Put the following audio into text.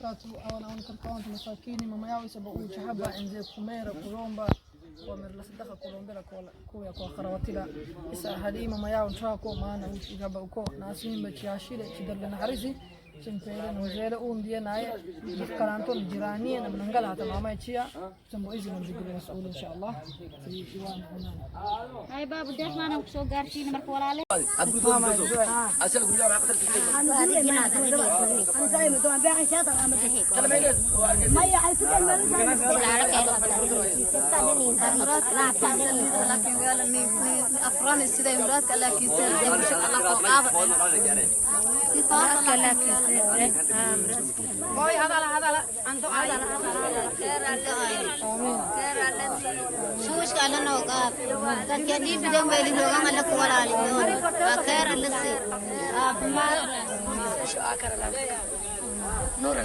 Tatu awana katika wantu masakini mama yao isaba uchahaba enze kumera kulomba wamerla sadaka kulombela kuya kwa kharawatila isa hali mama yao ntako maana uchigaba uko nasimba chiashile chidalle naharisi chimpele nozele undiye naye karanto jirani na mnangala hata mama chia tumbo hizi mzigile masuul insha Allah fi iwan unan. Hay baabu deeq maana ku soo gaarsiin marka walaale. Afrani sida muraadka laakiin Hoy hadala hadala anto Shuushka alla noo qaad dadka dhiibidan weeli noogan alla ku walaaliyo waa khayr alla sii caafimaad. Nuur.